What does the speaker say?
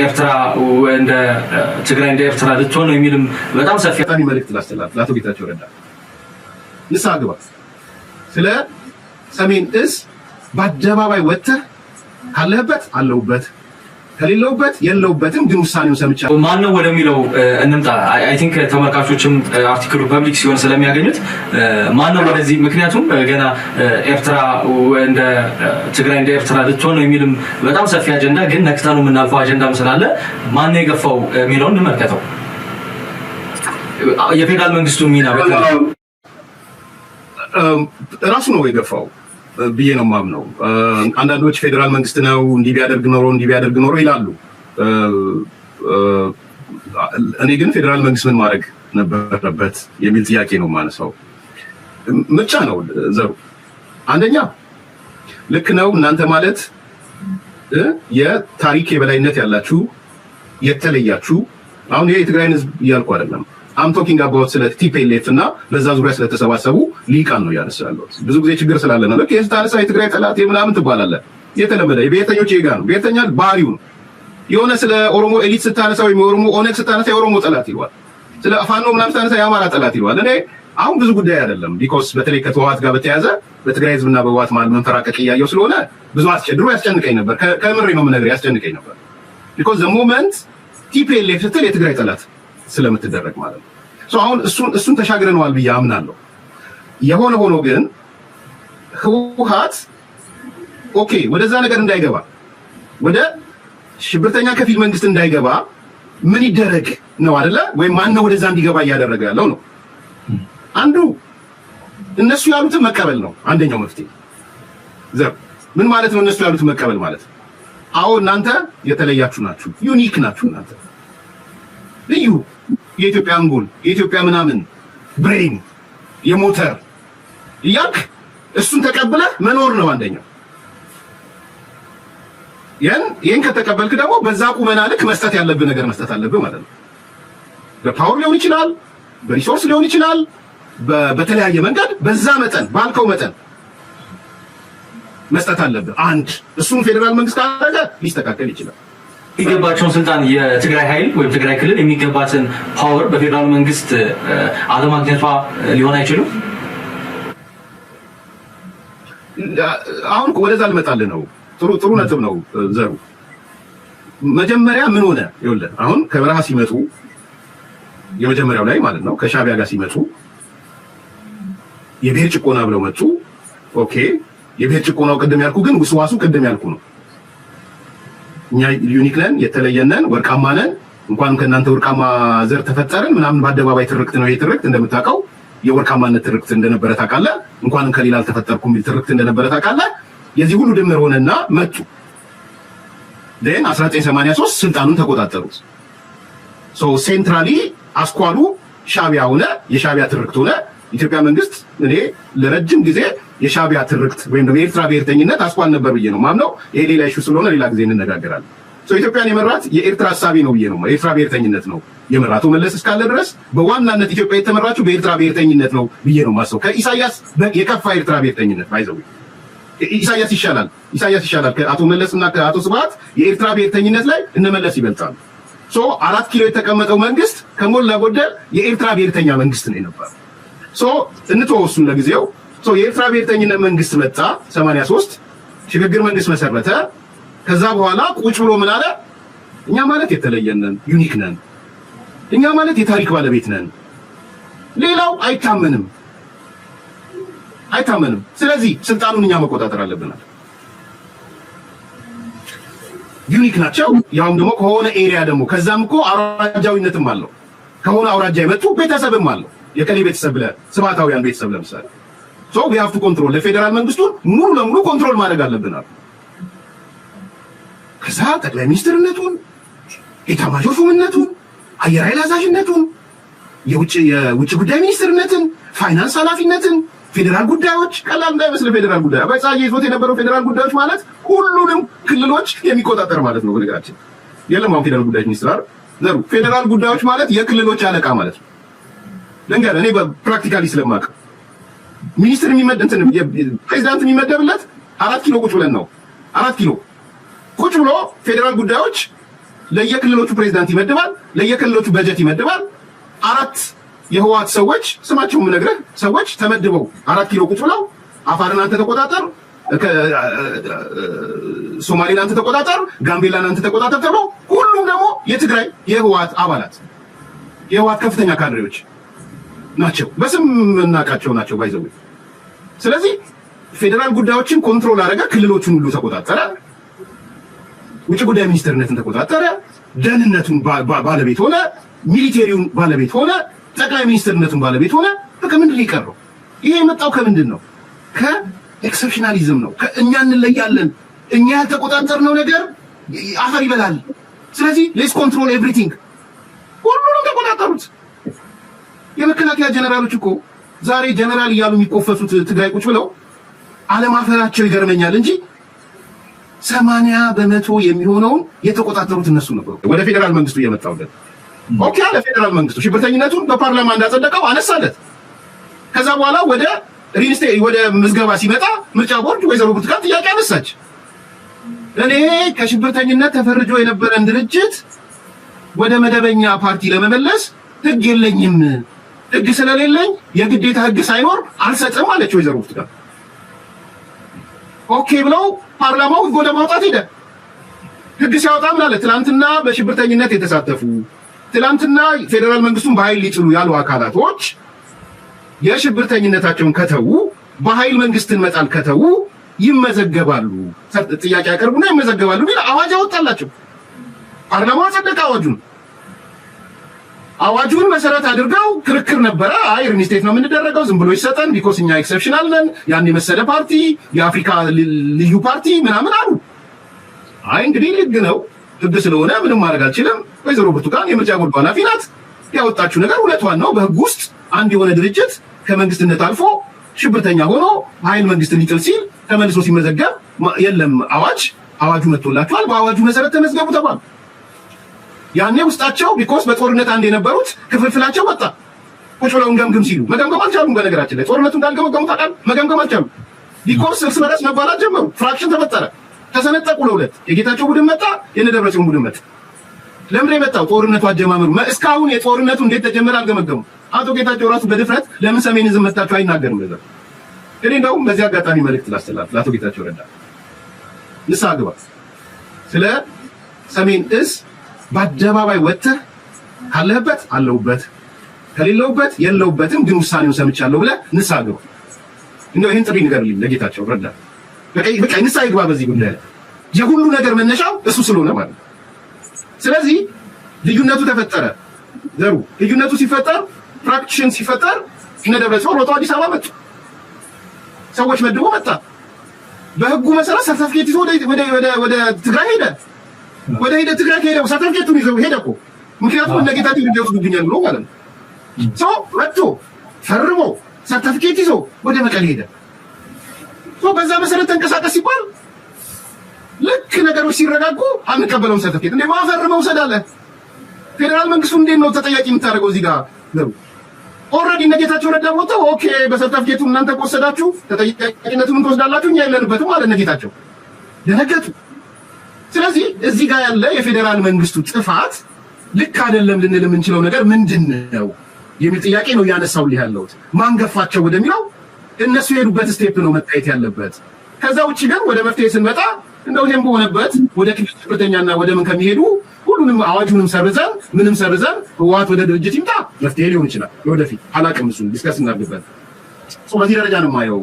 ኤርትራ እንደ ትግራይ እንደ ኤርትራ ልትሆን ነው የሚልም በጣም ሰፊ መልእክት ላስተላልፍ ለአቶ ጌታቸው ረዳ። ንስሐ ግባ። ስለ ሰሜን እዝ በአደባባይ ወጥተህ ካለህበት አለሁበት ከሌለውበት የለውበትም፣ ግን ውሳኔውን ሰምቻለሁ። ማን ነው ወደሚለው እንምጣ። I think ተመልካቾችም article ኡ public ሲሆን ስለሚያገኙት ማን ነው ወደዚህ፣ ምክንያቱም ገና ኤርትራ እንደ ትግራይ እንደ ኤርትራ ልትሆን ነው የሚልም በጣም ሰፊ አጀንዳ ግን ነክተነው የምናልፈው አጀንዳም ስላለ ማን ነው የገፋው የሚለውን እንመልከተው። የፌዴራል መንግስቱ ሚና በተለይ ራሱ ነው የገፋው ብዬ ነው የማምነው። አንዳንዶች ፌዴራል መንግስት ነው እንዲህ ቢያደርግ ኖሮ እንዲህ ቢያደርግ ኖሮ ይላሉ። እኔ ግን ፌዴራል መንግስት ምን ማድረግ ነበረበት የሚል ጥያቄ ነው የማነሳው። ምርጫ ነው ዘሩ። አንደኛ ልክ ነው እናንተ ማለት የታሪክ የበላይነት ያላችሁ የተለያችሁ፣ አሁን ይሄ የትግራይን ህዝብ እያልኩ አይደለም። I'm talking about ስለ TPLF እና በዛ ዙሪያ ስለተሰባሰቡ ሊቃን ነው እያነሳ ያለሁት። ብዙ ጊዜ ችግር ስላለ ነው። ልክ ስታነሳ የትግራይ ጠላት ምናምን ትባላለህ። የተለመደ የብሔርተኞች ጋ ነው። ብሔርተኛ ባህሪው ነው። የሆነ ስለ ኦሮሞ elite ስታነሳ ወይም የኦሮሞ ኦነግ ስታነሳ የኦሮሞ ጠላት ይለዋል። ስለ ፋኖ ምናምን ስታነሳ የአማራ ጠላት ይለዋል። እኔ አሁን ብዙ ጉዳይ አይደለም። Because በተለይ ከህወሓት ጋር በተያያዘ በትግራይ ህዝብና በህወሓት መሀል መንፈራቀቅ እያየው ስለሆነ ብዙ ድሮ ያስጨንቀኝ ነበር። ከምሬ ነው የምነግርህ፣ ያስጨንቀኝ ነበር። Because the moment TPLF ስትል የትግራይ ጠላት ስለምትደረግ ማለት ነው። አሁን እሱን ተሻግረነዋል ብዬ አምናለሁ። የሆነ ሆኖ ግን ህወሓት okay ወደዛ ነገር እንዳይገባ፣ ወደ ሽብርተኛ ከፊል መንግስት እንዳይገባ ምን ይደረግ ነው አይደለ? ወይም ማን ነው ወደዛ እንዲገባ እያደረገ ያለው ነው? አንዱ እነሱ ያሉትን መቀበል ነው አንደኛው መፍትሄ። ዘር ምን ማለት ነው? እነሱ ያሉትን መቀበል ማለት አዎ እናንተ የተለያችሁ ናችሁ፣ unique ናችሁ፣ እናንተ ልዩ የኢትዮጵያ አንጎል፣ የኢትዮጵያ ምናምን brain የሞተር እያልክ እሱን ተቀብለህ መኖር ነው አንደኛው። ይህን ከተቀበልክ ደግሞ በዛ ቁመና ልክ መስጠት ያለብህ ነገር መስጠት አለብህ ማለት ነው። በ power ሊሆን ይችላል፣ በ resource ሊሆን ይችላል፣ በተለያየ መንገድ በዛ መጠን ባልከው መጠን መስጠት አለብህ። አንድ እሱን ፌዴራል መንግስት ካደረገ ሊስተካከል ይችላል። የሚገባቸውን ስልጣን የትግራይ ኃይል ወይም ትግራይ ክልል የሚገባትን power በፌዴራል መንግስት አለማግኘቷ ሊሆን አይችልም። አሁን ወደዛ ልመጣልህ ነው። ጥሩ ጥሩ ነጥብ ነው ዘሩ። መጀመሪያ ምን ሆነ? ይኸውልህ አሁን ከበረሃ ሲመጡ የመጀመሪያው ላይ ማለት ነው ከሻቢያ ጋር ሲመጡ የብሔር ጭቆና ብለው መጡ። Okay የብሔር ጭቆናው ቅድም ያልኩ ግን ውስዋሱ ቅድም ያልኩ ነው። እኛ unique ነን፣ የተለየነን፣ ወርቃማ ነን፣ እንኳንም ከእናንተ ወርቃማ ዘር ተፈጠርን ምናምን በአደባባይ ትርክት ነው። ይሄ ትርክት እንደምታውቀው የወርቃማነት ትርክት እንደነበረ ታውቃለህ። እንኳንም ከሌላ አልተፈጠርኩም የሚል ትርክት እንደነበረ ታውቃለህ። የዚህ ሁሉ ድምር ሆነና መጡ። Then 1983 ስልጣኑን ተቆጣጠሩት። So centrally አስኳሉ ሻቢያ ሆነ፣ የሻቢያ ትርክት ሆነ። ኢትዮጵያ መንግስት እኔ ለረጅም ጊዜ የሻቢያ ትርክት ወይም ደግሞ የኤርትራ ብሔርተኝነት አስኳል ነበር ብዬ ነው ማምነው። ይሄ ሌላ issue ስለሆነ ሌላ ጊዜ እንነጋገራለን። So ኢትዮጵያን የመራት የኤርትራ ሀሳቢ ነው ብዬ ነው፣ የኤርትራ ብሔርተኝነት ነው የመራት። መለስ እስካለ ድረስ በዋናነት ኢትዮጵያ የተመራችው በኤርትራ ብሔርተኝነት ነው ብዬ ነው ማስበው። ከኢሳያስ የከፋ ኤርትራ ብሔርተኝነት by the way ኢሳያስ ይሻላል፣ ኢሳያስ ይሻላል ከአቶ መለስ እና ከአቶ ስብሐት የኤርትራ ብሔርተኝነት ላይ እነመለስ ይበልጣሉ። So 4 ኪሎ የተቀመጠው መንግስት ከሞላ ጎደል የኤርትራ ብሔርተኛ መንግስት ነው የነበረው። So እንተወው እሱን ለጊዜው። So የኤርትራ ብሔርተኝነት መንግስት መጣ፣ 83 ሽግግር መንግስት መሰረተ። ከዛ በኋላ ቁጭ ብሎ ምን አለ? እኛ ማለት የተለየን ነን፣ unique ነን። እኛ ማለት የታሪክ ባለቤት ነን። ሌላው አይታመንም አይታመንም። ስለዚህ ስልጣኑን እኛ መቆጣጠር አለብናል። Unique ናቸው። ያውም ደግሞ ከሆነ area ደግሞ ከዛም እኮ አውራጃዊነትም አለው። ከሆነ አውራጃ የመጡ ቤተሰብም አለው። የከሌ ቤተሰብ ብለህ ስብሐታውያን ቤተሰብ ለምሳሌ so we have to control ለፌዴራል መንግስቱን ሙሉ ለሙሉ control ማድረግ አለብን አሉ። ከዛ ጠቅላይ ሚኒስትርነቱን፣ ኤታማዦር ሹምነቱን፣ አየር ኃይል አዛዥነቱን፣ የውጭ ጉዳይ ሚኒስትርነትን፣ ፋይናንስ ኃላፊነትን፣ ፌዴራል ጉዳዮች ቀላል እንዳይመስል ፌዴራል ጉዳይ አባይ ፀሐዬ ይዞት የነበረው ፌዴራል ጉዳዮች ማለት ሁሉንም ክልሎች የሚቆጣጠር ማለት ነው። በነገራችን የለም አሁን ፌዴራል ጉዳዮች ሚኒስትር አይደል ዘሩ። ፌዴራል ጉዳዮች ማለት የክልሎች አለቃ ማለት ነው። ልንገርህ እኔ በ practically ስለማውቅ ሚኒስትር የሚመድ እንትን ፕሬዚዳንት የሚመደብለት 4 ኪሎ ቁጭ ብለን ነው። 4 ኪሎ ቁጭ ብሎ ፌዴራል ጉዳዮች ለየክልሎቹ ፕሬዚዳንት ይመድባል፣ ለየክልሎቹ በጀት ይመድባል። 4 የህወሓት ሰዎች ስማቸውን የምነግርህ ሰዎች ተመድበው 4 ኪሎ ቁጭ ብለው አፋርን አንተ ተቆጣጠር፣ ሶማሌን አንተ ተቆጣጠር፣ ጋምቤላን አንተ ተቆጣጠር ተብሎ ሁሉም ደግሞ የትግራይ የህወሓት አባላት የህወሓት ከፍተኛ ካድሬዎች ናቸው። በስም እናውቃቸው ናቸው by the way። ስለዚህ ፌዴራል ጉዳዮችን control አደረገ፣ ክልሎቹን ሁሉ ተቆጣጠረ፣ ውጭ ጉዳይ ሚኒስትርነትን ተቆጣጠረ፣ ደህንነቱን ባለቤት ሆነ፣ military ውን ባለቤት ሆነ፣ ጠቅላይ ሚኒስትርነቱን ባለቤት ሆነ። በቃ ምንድን ነው የቀረው? ይሄ የመጣው ከምንድን ነው? ከ exceptionalism ነው። እኛ እንለያለን፣ እኛ ያልተቆጣጠርነው ነገር አፈር ይበላል። ስለዚህ let's control everything። ሁሉንም ተቆጣጠሩት። የመከላከያ ጀነራሎች እኮ ዛሬ ጀነራል እያሉ የሚቆፈሱት ትግራይ ቁጭ ብለው አለማፈራቸው ይገርመኛል እንጂ 80% የሚሆነውን የተቆጣጠሩት እነሱ ነበሩ። ወደ ፌዴራል መንግስቱ እየመጣሁለት okay አለ። ፌዴራል መንግስቱ ሽብርተኝነቱን በፓርላማ እንዳጸደቀው አነሳለት። ከዛ በኋላ ወደ reinstate ወደ ምዝገባ ሲመጣ ምርጫ ቦርድ ወይዘሮ ብርቱካን ጥያቄ አነሳች። እኔ ከሽብርተኝነት ተፈርጆ የነበረን ድርጅት ወደ መደበኛ ፓርቲ ለመመለስ ህግ የለኝም፣ ህግ ስለሌለኝ የግዴታ ህግ ሳይኖር አልሰጥም አለች ወይዘሮ ብርቱካን። Okay ብለው ፓርላማው ህግ ወደ ማውጣት ሄደ። ህግ ሲያወጣ ምን አለ? ትናንትና በሽብርተኝነት የተሳተፉ፣ ትናንትና ፌዴራል መንግስቱን በኃይል ሊጥሉ ያሉ አካላቶች የሽብርተኝነታቸውን ከተዉ፣ በኃይል መንግስትን መጣል ከተዉ ይመዘገባሉ፣ ጥያቄ ያቀርቡና ይመዘገባሉ ቢል አዋጅ አወጣላቸው። ፓርላማው አጸደቀ አዋጁን። አዋጁን መሰረት አድርገው ክርክር ነበረ። አይ reinstate ነው የምንደረገው፣ ዝም ብሎ ይሰጠን፣ because እኛ exceptional ነን፣ ያን የመሰለ ፓርቲ፣ የአፍሪካ ልዩ ፓርቲ ምናምን አሉ። አይ እንግዲህ ህግ ነው፣ ህግ ስለሆነ ምንም ማድረግ አልችልም። ወይዘሮ ብርቱካን የምርጫ ቦርዱ ኃላፊ ናት። ያወጣችው ነገር እውነቷን ነው። በህግ ውስጥ አንድ የሆነ ድርጅት ከመንግስትነት አልፎ ሽብርተኛ ሆኖ ኃይል መንግስትን ሊጥል ሲል ተመልሶ ሲመዘገብ የለም አዋጅ፣ አዋጁ መጥቶላቸዋል፣ በአዋጁ መሰረት ተመዝገቡ ተባሉ። ያኔ ውስጣቸው because በጦርነት አንድ የነበሩት ክፍልፍላቸው ወጣ። ቁጭ ብለው እንገምግም ሲሉ መገምገም አልቻሉም። በነገራችን ላይ ጦርነቱ እንዳልገመገሙ ታውቃለህ። መገምገም አልቻሉም። Because እርስ በርስ መባላት ጀመሩ። Fraction ተፈጠረ። ተሰነጠቁ ለሁለት። የጌታቸው ቡድን መጣ፣ የነደብረጽዮን ቡድን መጣ። ለምን የመጣው ጦርነቱ አጀማመሩ እስካሁን የጦርነቱ እንዴት ተጀመረ አልገመገሙም። አቶ ጌታቸው ራሱ በድፍረት ለምን ሰሜን ዕዝን መታችሁ አይናገርም። ለዛ እኔ እንደውም በዚህ አጋጣሚ መልእክት ላስተላልፍ ለአቶ ጌታቸው ረዳ፣ ንስሐ ግባ። ስለ ሰሜን እዝ በአደባባይ ወጥተህ ካለህበት አለሁበት ከሌለሁበት የለሁበትም ግን ውሳኔውን ሰምቻለሁ ብለህ ንስሐ ግባ። እንደው ይሄን ጥሪ ንገርልኝ ለጌታቸው ረዳ። በቃ ንስሐ ይግባ በዚህ ጉዳይ ላይ፣ የሁሉ ነገር መነሻው እሱ ስለሆነ ማለት ነው። ስለዚህ ልዩነቱ ተፈጠረ። ዘሩ ልዩነቱ ሲፈጠር፣ fraction ሲፈጠር እነ ደብረጽዮን ሮጠው አዲስ አበባ መጡ። ሰዎች መድቦ መጣ። በህጉ መሰረት ሰርተፍኬት ይዞ ወደ ትግራይ ሄደ። ወደ ሄደ ትግራይ ከሄደ ሰርተፍኬቱን ይዞ ሄደ እኮ፣ ምክንያቱም እነ ጌታቸው ይወስዱብኛል ብሎ ማለት ነው። So መጥቶ ፈርሞ ሰርተፍኬት ይዞ ወደ መቀሌ ሄደ። So በዛ መሰረት ተንቀሳቀስ ሲባል ልክ ነገሮች ሲረጋጉ አንቀበለውም ሰርተፍኬት። እንዴ ማፈርመው ውሰድ አለ። ፌዴራል መንግስቱ እንዴት ነው ተጠያቂ የምታደርገው እዚህ ጋር? Already እነ ጌታቸው ረዳ ወጥተው okay በሰርተፍኬቱ እናንተ ከወሰዳችሁ ተጠያቂነቱን ትወስዳላችሁ፣ እኛ የለንበትም አለ። እነ ጌታቸው ደነገጡ። ስለዚህ እዚህ ጋር ያለ የፌዴራል መንግስቱ ጥፋት ልክ አይደለም ልንል የምንችለው ነገር ምንድን ነው የሚል ጥያቄ ነው ያነሳውልህ ያለሁት። ማን ገፋቸው ወደሚለው እነሱ የሄዱበት step ነው መታየት ያለበት። ከዛ ውጭ ግን ወደ መፍትሄ ስንመጣ እንደው ይሄም በሆነበት ወደ ክልል ሽብርተኛና ወደ ምን ከሚሄዱ ሁሉንም አዋጁንም ሰርዘን ምንም ሰርዘን ህወሓት ወደ ድርጅት ይምጣ መፍትሄ ሊሆን ይችላል። ለወደፊት አላቅም፣ እሱን discuss እናድርግበት። በዚህ ደረጃ ነው የማየው።